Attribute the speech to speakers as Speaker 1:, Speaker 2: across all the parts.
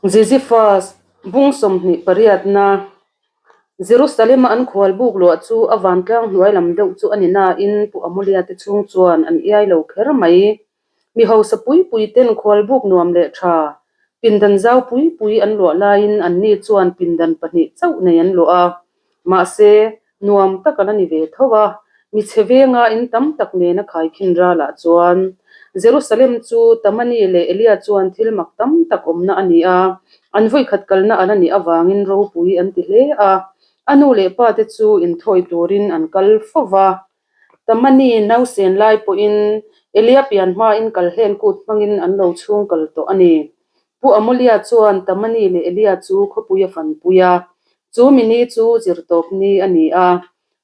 Speaker 1: Ziziphus, bung 28na, Jerusalem-a an khual buk luah chu a vantlang hnuai lam deuh chu a ni nain Pu Amulia te chhung chuan an iai lo kher mai. Mi hausa pui pui ten khual buk nuam leh tha, pindan zau pui pui an luah laiin anni chuan pindan pahnih chauh nei an luah a. Mahse, nuam tak a la ni ve tho a, mi chhe venga in tam tak nena khaikhin ralah chuan Jerusalem chu Tamani leh Elia chuan thil mak tam tak awmna a ni a, an vawikhat kalna a la nih avangin ropui an ti hle a, a nu leh pa te chu inthawi turin an kal fo va. Tamani nausen lai pawhin Elia pian hmain kal hlen kut hmangin an lo chhung kal tawh a ni. Pu Amulia chuan Tamani leh Elia chu khawpui a fanpui a, chu mi ni chu zirtawp ni a ni a.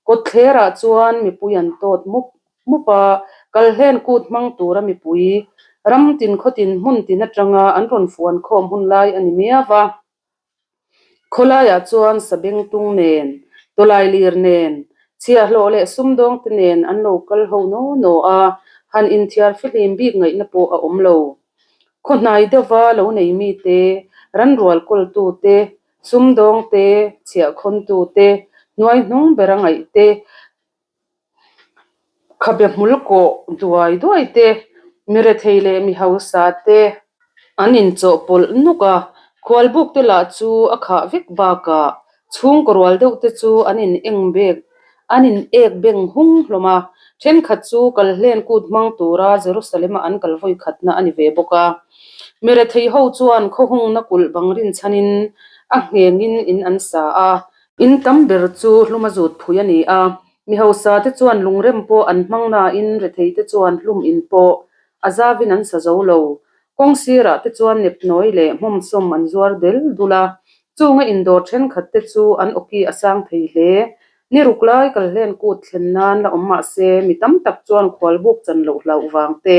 Speaker 1: Kawtthlerah chuan mipui an tawt mup mup a, kal hlen kut hmang tura mipui ram tin khawtin hmun tin atanga an rawn fuan khawm hun lai a ni miau va. Khawlaiah chuan sabengtung nen, tawlailir nen, chhiahhlawh leh sumdawngte nen an lo kal ho naw naw a, han inthiar fihlim bik ngaihna pawh a awm lo. Khaw hnai deuhva lo nei mite, ranrual kawltute, sumdawngte, chhiahkhawntute, hnuaihnung bera ngaihte, Khabe hmul kawh duai duai te, mi rethei leh mi hausa te an inchawhpawlh nuk a, khualbuk te lah chu a khah vek bakah chhungkaw rual deuh te chu an in eng bek an in ek beng hung hlawm a, thenkhat chu kal hlen kut hmang tura Jerusalem-a an kal vawi khatna a ni ve bawk a. Mi rethei ho chuan khawhungna kulh bang rinchhanin a nghengin in an sa a, In tam ber chu hlum a zut phui a ni a, mi hausa te chuan lungrem pawh an hmang nain rethei te chuan hlum in pawh a zavin an sa zo lo. Kawng sirah te chuan nepnawi leh hmawmsawm an zuar del dul a, chunga indawr thenkhat te chu an awki a sang thei hle. Ni ruk lai kal hlen kut thlen nan la awm mah se mi tam tak chuan khualbuk chan loh hlauh vang te,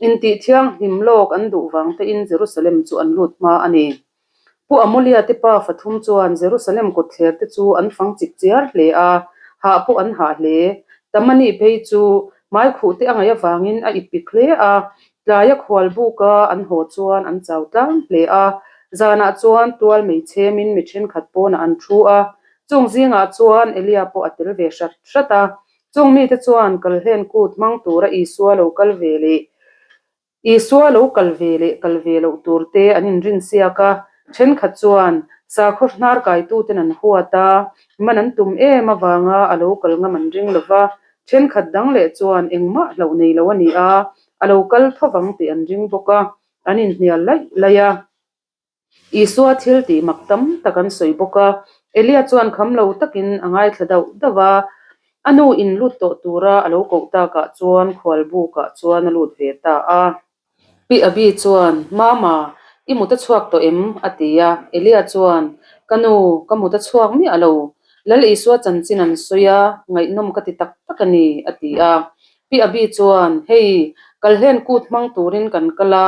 Speaker 1: intih thianghlim lawk an duh vang tein Jerusalem chu an lut hma a ni. Pu Amulia te pa fathum chuan Jerusalem kawtthler te chu an fang chik chiar hle a, hah pawh an hah hle. Tamani phei chu hmaikhuh te a ngaih avangin a ipik hle a, tlaia khual buka an haw chuan an chau tlang hle a. Zanah chuan tual mei chhemin mi thenkhat pawnah an thu a, chung zingah chuan Elia pawh a tel ve hrat hrat a. Chung mite chuan kalhlen kut hmang tura Isua lo kal ve leh Isua lo kal ve leh kal ve loh tur te an inrin siak a, thenkhat chuan sakhaw hnar kaituten an huat a, man an tum em avanga a lo kal ngam an ring lo va, thenkhat dang leh chuan engmah hlauh nei lo a ni a, a lo kal thovang tih an ring bawk a, an inhnial laih laih a. Isua thil tih mak tam tak an sawi bawk a, Elia chuan kham lo takin a ngaithla dauh dauh a, a nu in lut tawh tura a lo koh takah chuan khualbukah chuan a lut ve ta a. Pi Abi chuan, Mama, i mut a chhuak tawh em? a ti a, Elia chuan, Ka nu, ka mut a chhuak miah lo. Lal Isua chanchin an sawi a, ngaihnawm ka ti tak tak a ni, a ti a. Pi Abi chuan, Hei, kalhlen kut hmang turin kan kal a,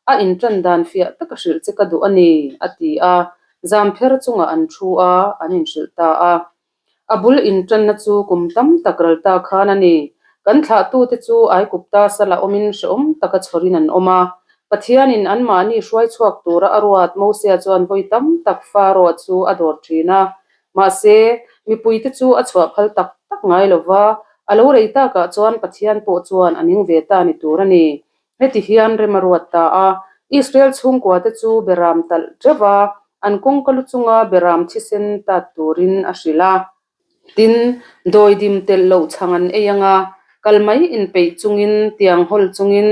Speaker 1: a inṭan dan fiah taka hrilh che ka duh a ni, a ti a. Zampher chungah an thu a, an inhrilh ta a. A bul inṭanna chu kum tam tak ral ta khan a ni. Kan thlahtute chu Aikupta sala awmin hrehawm taka chhawrin an awm a. Pathianin anmahni hruai chhuak tura a ruat Mosia chuan vawi tam tak Pharaoh chu a dawr ṭhin a. Mahse, mipuite chu a chhuah phal tak tak ngai lo va, a lo rei takah chuan Pathian pawh chuan a ning ve ta ni tur a ni. Heti hian rem a ruat ta a, Israel chhungkuate chu beram talh teuh va, an kawngka lu chunga beram thisen tat turin a hrilh a. Tin, dawidim telh loh chhang an ei ang a, kal mai inpeih chungin, tiang hawl chungin,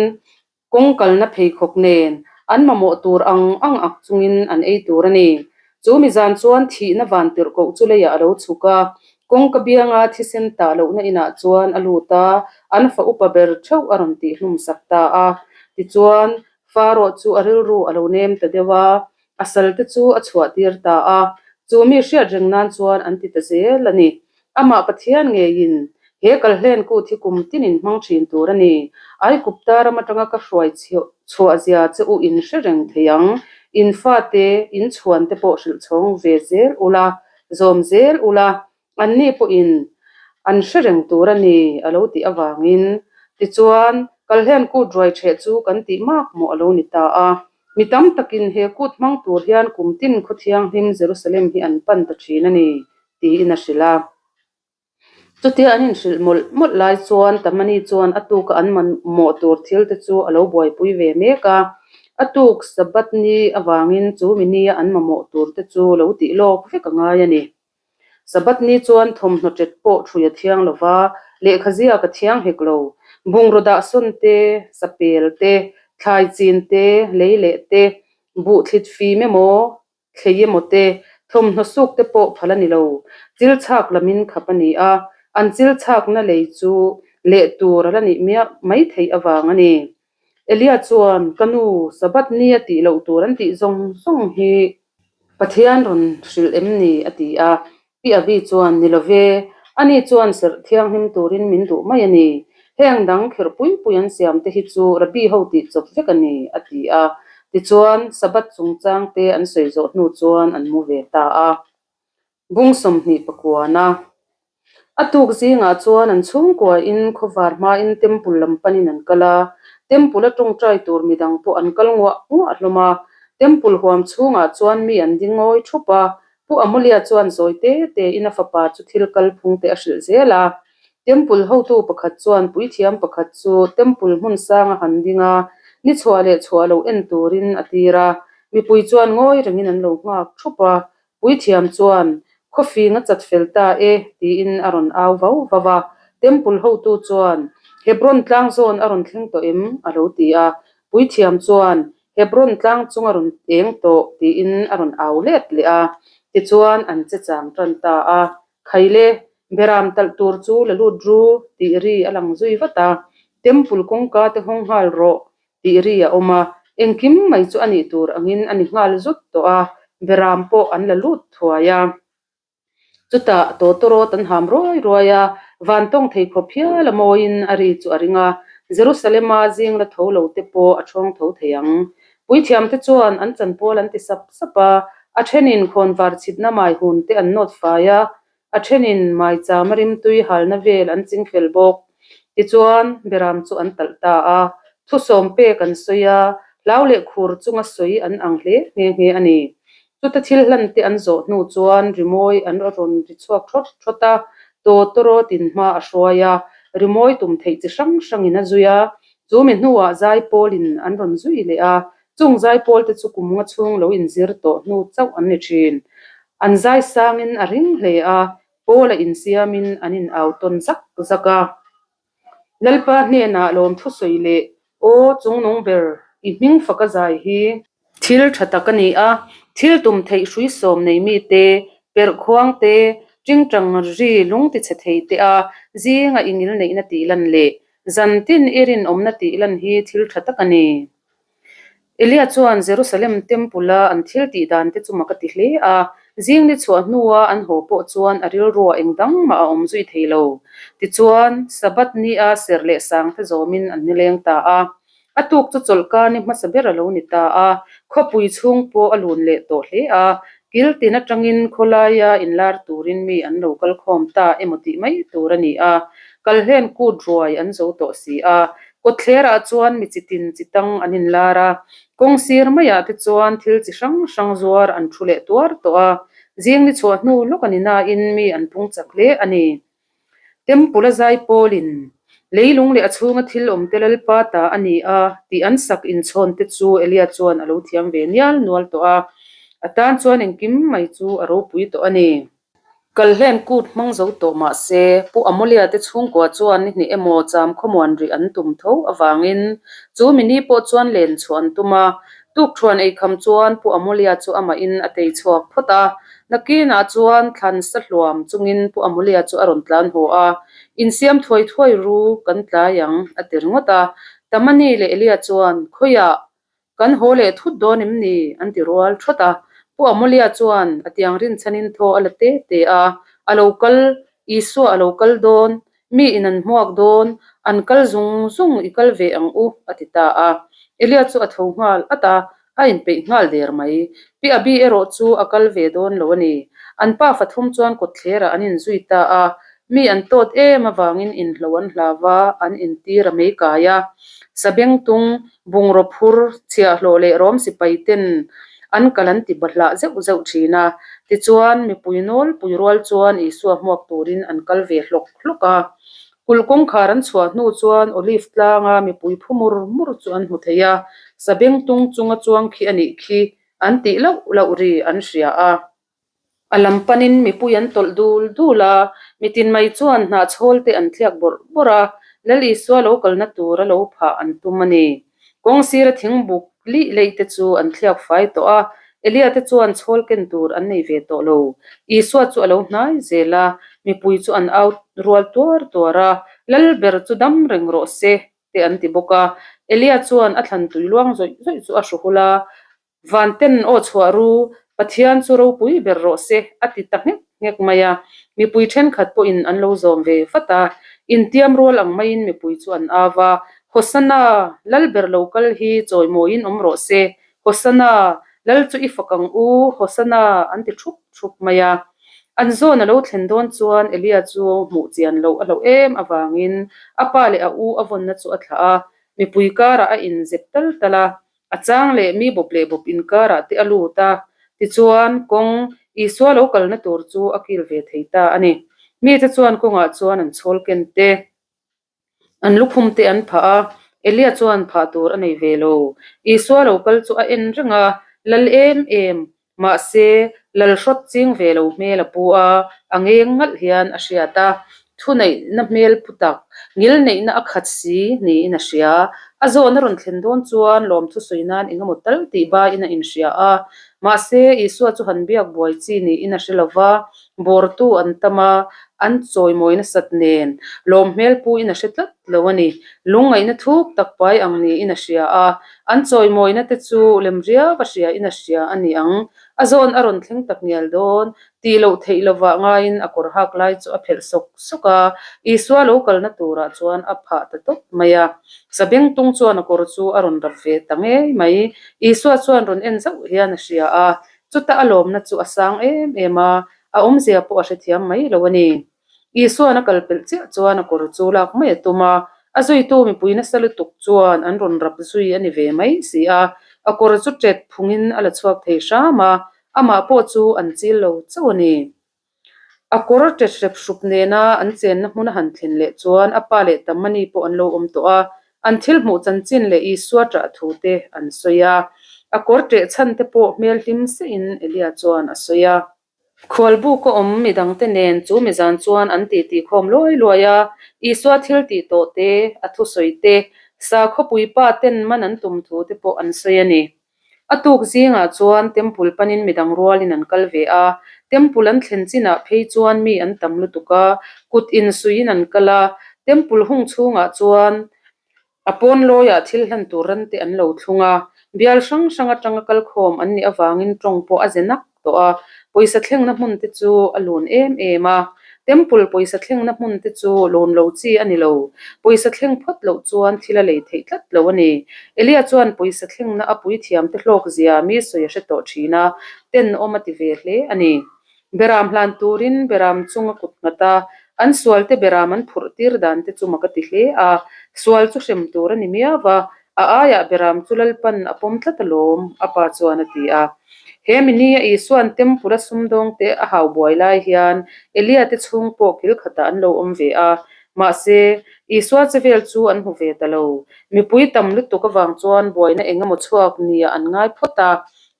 Speaker 1: Kawng kalna pheikhawk nen an mamawh tur ang ang ak chungin an ei tur a ni. Chu mi zan chuan thihna van tirh koh chu leiah a lo chhuk a, kawngka bianga thisen tah lohna inah chuan a lut a, an fa upa ber theuh a rawn tihhlum sak ta a. Tichuan, Pharaoh chu a rilru a lo nem ta deuh a, A sal te chu a chhuah tir ta a, chu mi hriat reng nan chuan an ti ta zel a ni. Amah Pathian ngeiin he kalhlen kut hi kum tinin hmang thin tur a ni. Aikupta ram atanga ka hruai chhuah zia che u in hre reng thei ang. In fate, in chhuan te pawh hrilh chhawng ve zel ula, zawm zel ula, Anni pawhin an hre reng tur a ni a lo tih avangin tichuan Kalhlen kut ruai ṭheh chu kan tih mak mawh a lo ni ta a. Mi tam takin he kut hmang tur hian kum tin khaw thianghlim Jerusalem hi an pan ta thin a ni, tiin a hrilh a. Chutia an inhrilh mawlh mawlh lai chuan Tamani chuan a tuka an mamawh tur thil te chu a lo buaipui ve mek a. A tuk Sabbath ni avangin chu mi nia an mamawh tur te chu lo tih lawk vek a ngai a ni. Sabbath ni chuan thawmhnaw ṭet pawh ṭhui a thiang lo va, lehkha ziak a thiang hek lo. Bungraw dahsawn te, sapel te, thlai chin te, lei leh te, buh thlit fim emaw, thlei emaw te, thawmhnaw suk te pawh phal a ni lo. Chil chhak lamin khap a ni a, an chil chhakna lei chu leh tur a la nih miah mai theih avang a ni. Elia chuan, Ka nu, Sabbath ni a tih loh tur an tih zawng zawng hi Pathian rawn hrilh em ni? a ti a. Pi Abi chuan, Ni lo ve, ani chuan serh thianghlim turin min duh mai a ni. Heng dang kherh pui pui an siam te hi chu Rabbi ho tih chawp vek a ni, a ti a. Tichuan, Sabbath chungchang te an sawi zawh hnu chuan an mu ve ta a. Bung 29a A tuk zingah chuan an chhungkuain khawvar hmain temple lam panin an kal a, temple a tawngtai tur midang pawh an kal nguah nguah hlawm a. Temple huam chhungah chuan mi an ding ngawi thup a, Pu Amulia chuan zawi te tein a fapa chu thil kal phung te a hrilh zel a. Temple hotu pakhat chuan puithiam pakhat chu temple hmun sang a han ding a, ni chhuah leh chhuah lo en turin a tir a. Mipui chuan ngawi rengin an lo nghak thup a, Puithiam chuan, Khawfing a chat fel ta e, tiin a rawn au vau vau a. Temple hotu chuan, Hebron tlang zawn a rawn thleng tawh em? a lo ti a. Puithiam chuan, Hebron tlang chung a rawn eng tawh, tiin a rawn au let leh a. Tichuan an che chang tan ta a. Khaile, Beram talh tur chu la lut ru, tih ri a lang zui vat a. Temple kawngka te hawng nghal rawh, tih ri a awm a, engkim mai chu a nih tur angin a ni nghal zut tawh a, beram pawh an la lut thuai a. Chutah tawtawrawt an ham ruai ruai a, van tawng thei khawp hial a mawiin a ri chu a ring a, Jerusalema zing la tho lo te pawh a ṭhawng tho thei ang. Puithiamte chuan an chanpual an ti sap sap a, a ṭhenin khawnvar chhitna mai hun te an nawt fai a, A thenin maicham a rimtui halna vel an ching fel bawk. Tichuan, Beram chu an talh ta a, thusawm pek an sawi a, hlau leh khur chunga sawi an ang hle nghe nghe a ni. Chuta thil hlan te an zawh hnu chuan rimawi an rawn ri chhuak thawt thawt a, tawtawrawtin hma a hruai a, rimawi tum theih chi hrang hrangin a zui a, chu mi hnuah zaipawlin an rawn zui leh a, Chung zaipawl te chu kum nga chhung lo inzir tawh hnu chauh an ni thin. An zai sangin a ring hle a, Paul a insiamin an in au tawn zak zak a. Lalpa hnenah lawmthu sawi leh, Aw chungnung ber, i hming faka zai hi. Thil tha tak a ni a, thil tum theih hrui sawm nei mite, perh khuang te, tingtang ri lung ti chhe thei te a zinga i ngil neihna tih lan leh zan tin i rinawmna tih lan hi thil tha tak a ni. Elia chuan Jerusalem Temple-a an thil tih dan te chu mak a ti hle a. Zing ni chhuah hnua an haw pawh chuan a rilruah eng dang mah a awm zui thei lo. Tichuan, Sabbath nia serh leh sang te zawmin an nileng ta a. A tuk chu chawlhkar ni hmasa ber a lo ni ta a. Khawpui chhung pawh a lun leh tawh hle a. Kil tin atangin khawlaia inlar turin mi an lo kal khawm ta emaw tih mai tur a ni a. Kalhlen kut ruai an zo tawh si a. Kawtthlerah chuan mi chi tin chi tang an inlar a, kawng sir maiah te chuan thil chi hrang hrang zuar an thu leh tuar tawh a, zing ni chhuah hnu lawk a ni nain mi an pung chak hle a ni. Temple a zai pawlin leilung leh a chhunga thil awm te Lalpa ta a ni a tih an sak inchhawn te chu Elia chuan a lo thiam ve nial nual tawh a, a tan chuan engkim mai chu a ropui tawh a ni. Kalhlen kut hmang zo tawh mah se, Pu Amulia te chhungkua chuan ni hnih emaw cham khawmuan rih an tum tho avangin chu mini pawh chuan len chhuah an tum a. Tukthuan eikham chuan Pu Amulia chu amahin a tei chhuak phawt a. Nakinah chuan thlan sa hluam chungin Pu Amulia chu a rawn tlan haw a, Insiam thuai thuai ru kan tlai ang a ti ringawt a. Tamani leh Elia chuan, Khawiah Kan haw leh thut dawn em ni? an ti rual thawt a. Pu Amulia chuan a tiang rinchhanin thaw a la te te a, A lo kal, Isua a lo kal dawn, mi in an hmuak dawn, an kal zung zung i kal ve ang u, a ti ta a. Elia chu a tho nghal at a, a inpeih nghal der mai. Pi Abi erawh chu a kal ve dawn lo a ni. An pa fathum chuan kawtthlerah an inzui ta a, mi an tawt em avangin inhlo an hlau va, an intir a mei kai a. Sabengtung, bungraw phur, chhiahhlawh leh rawm sipai ten an kal an ti bahlah zeuh zeuh thin a. Tichuan, mipui nawlpui rual chuan Isua hmuak turin an kal ve hlawk hlawk a. Kulh kawngkhar an chhuah hnu chuan Olive tlanga mipui phu mur mur chu an hmu thei a, Sabengtung chunga chuang khi a nih khi an tih loh loh ri an hria a. A lam panin mipui an tawlh dul dul a, mitin mai chuan hnahchhawl te an thliak bawrh bawrh a, Lal Isua lo kalna tur a lo phah an tum a ni. Kawng sira thingbuk lih leih te chu an thliak fai tawh a, Elia te chuan chhawl ken tur an nei ve tawh lo. Isua chu a lo hnai zel a, mipui chu an au rual tuar tuar a, Lal ber chu dam reng rawh se, te an ti bawk a. Elia chuan a thlan tui luang zawih zawih chu a hru hul a, Vanten aw chhuah ru, Pathian chu ropui ber rawh se, a ti ta nghek nghek mai a. Mipui thenkhat pawhin an lo zawm ve vat a. Intiam rual ang maiin mipui chu an au a, Hosanna! Lal ber lo kal hi chawimawiin awm rawh se! Hosanna! Lal chu i fak ang u! Hosanna! an ti thup thup mai a. An zawn a lo thlen dawn chuan Elia chu hmuh chian loh a hlauh em avangin a pa leh a u a vawnna chu a thlah a, mipui karah a inzep tal tal a. A chang leh mi bawp leh bawp inkarah te a lut a, tichuan kawng Isua lo kalna tur chu a kil ve thei ta a ni. Mite chuan kawngah chuan an chhawl ken te, an lukhum te an phah a, Elia chuan phah tur a nei ve lo. Isua lo kal chu a en reng a, lal em em, Mahse, lalhrawt ching ve lo hmel a pu a, a ngeng ngalh hian a hriat a. Thuneihna hmel pu tak, ngilneihna a khat si niin a hria. A zawn a rawn thlen dawn chuan lawmthu sawi nan eng emaw tal tih baiin a inhria a. Mahse, Isua chu han biak buai chi niin a hre lo va, bawrtu an tam a, an chawimawi nasat nen lawm hmel puin a hre tlat lo a ni. Lungngaihna thuk tak pai ang niin a hria a, An chawimawina te chu lem riau a hria in a hria a ni ang. A zawn a rawn thleng tak ngial dawn. Tih loh theih lovah ngaiin a kawr hak lai chu a phelh sawk sawk a, Isua lo kalna turah chuan a phah ta tawp mai a. Sabengtung chuan a kawr chu a rawn rap ve ta ngei mai. Isua chuan rawn en zauh hian a hria a, chuta a lawmna chu a sang em em a, a awmzia pawh a hrethiam mai lo a ni. Isuan a kal pelh chiah chuan a kawr chu lak mai a tum a, a zuitu mipui nasa lutuk chuan an rawn rap zui a ni ve mai si a, a kawr chu tet phungin a la chhuak thei hram a, amah pawh chu an chil lo chauh a ni. A kawr tet hrep hrup nena an chenna hmun a han thlen leh chuan a pa leh Tamani pawh an lo awm tawh a, an thil hmuh chanchin leh Isua ṭah thu te an sawi a, a kawr ṭeh chhan te pawh hmel hlim sehin Elia chuan a sawi a. Khualbuk a awm midangte nen chu mizan chuan an titi khawm luai luai a, Isua thil tih tawh te, a thusawi te, sakhawpui pa ten man an tum thu te pawh an sawi a ni. A tuk zingah chuan temple panin midang rualin an kal ve a, temple an thlen chinah phei chuan mi an tam lutuk a, kut insuiin an kal a, temple hung chhungah chuan A pawn lawiah thil hlan tur ran te an lo thlung a, bial hrang hrang atanga kal khawm an nih avangin tawng pawh a ze nak tawh a, pawisa thlengna hmun te chu a lun em em a. Temple pawisa thlengna hmun te chu lun lo chi a ni lo, pawisa thleng phawt loh chuan thil a lei theih tlat lo a ni. Elia chuan pawisa thlengna a puithiam te hlawk zia mi sawi a hre tawh thin a, tenawm a ti ve hle a ni. Beram hlan turin beram chung a kut nghat a, an sualte beram an phurh tir dan te chu mak a ti hle a, sual chu hrem tur a ni miau va, a aiah beram chu Lalpan a pawm tlat alawm, a pa chuan a ti a. He minia Isua'n Temple-a sumdawngte a hau buai lai hian Elia te chhung pawh kil khatah an lo awm ve a, mahse, Isua chevel chu an hmu ve ta lo. Mipui tam lutuk avang chuan buaina eng emaw chhuak nia an ngai phawt a,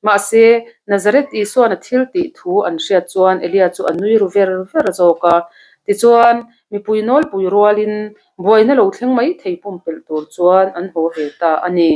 Speaker 1: Mahse, Nazareth Isua'n a thil tih thu an hriat chuan Elia chu a nui ru ver ver zawk a. Tichuan, mipui nawlpui rualin buaina lo thleng mai thei pumpelh tur chuan an haw ve ta a ni.